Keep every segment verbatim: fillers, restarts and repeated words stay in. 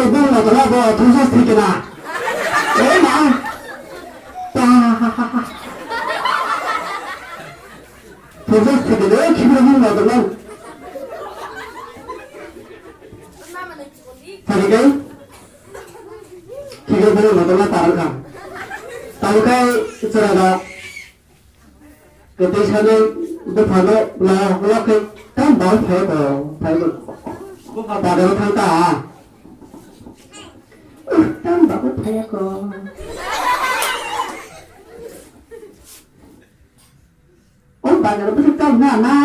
Bung no dala bo thujak thikena. Eh ma. Ta. Thujak thikena khibra bung no dala. Tharikai. Khibra bung no dala tarang kha. Tangkai chwraga. Kwtwi sani buphano la la khe tam bal phai ko phai ko. Buphang bazaro thang ta. Tam bal phai ko. O bazaro bwswk tam na na.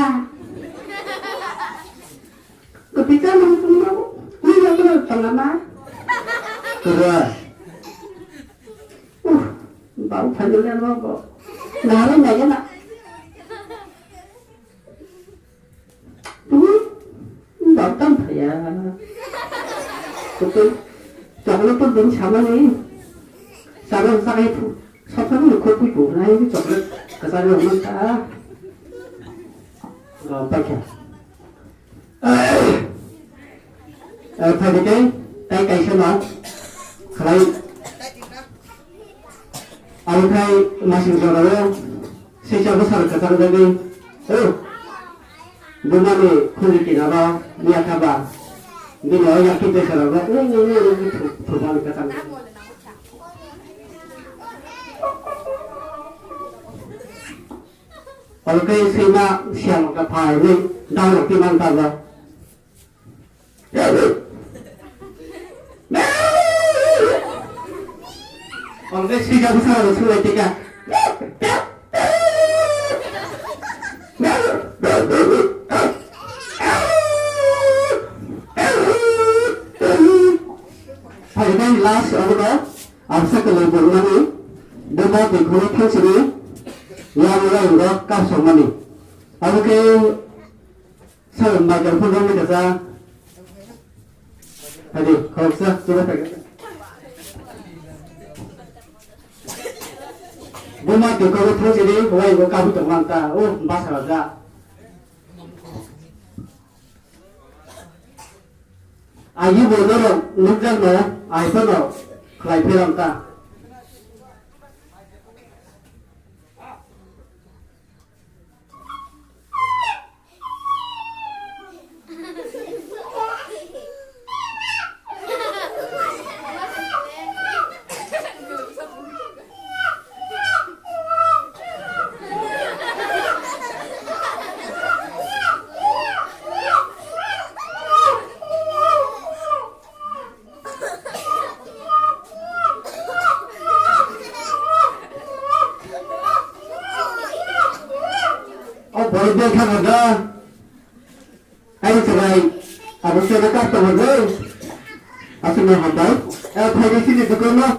Kwtwi kha nang tongma bo. Ni ya kwrwi tongma ma. Kwrwi. Uh, bau phai le no bo. Nare nare na. Uh, bau tam phaya. Kwtwi. Chocolate to din samani. Sabai sabai phu. Sopha ni khopui bo. Nai chocolate. Kasari omang ta. Gam pakya. Eh, phaidi tei, tei kaisa no khlai. Abo khai masing jorao sisa bwsar kwchang jagwi, oh, bumani khuri kinaro miya kha ba, bini o yakti bwsarok no, ui, ui, ui, ui, thu-, thumani kwchang. Oro khe swima siyang kha phai hwnwi daurok twi man tabok. Oro khe swika bwsarok swlai twi kha. Phaikhe last obono absa kwlwi bormani buma twi khoro thangsini yamwrang rok kapsokmani. Abo khe sir microphone rwngwi kasa. Hadi, khoroksa, chuba phaikhe. Buma twi khoro thangsini, wai bo kabu tongmanta, o basa raja. Agi bo norok nukjakno, ai phano khlai pherang ta. O boi bel thangkha da. Ai chwrai. Abo se na customer boi. Aswk no hambai. Eh, phaidi sini dukan no.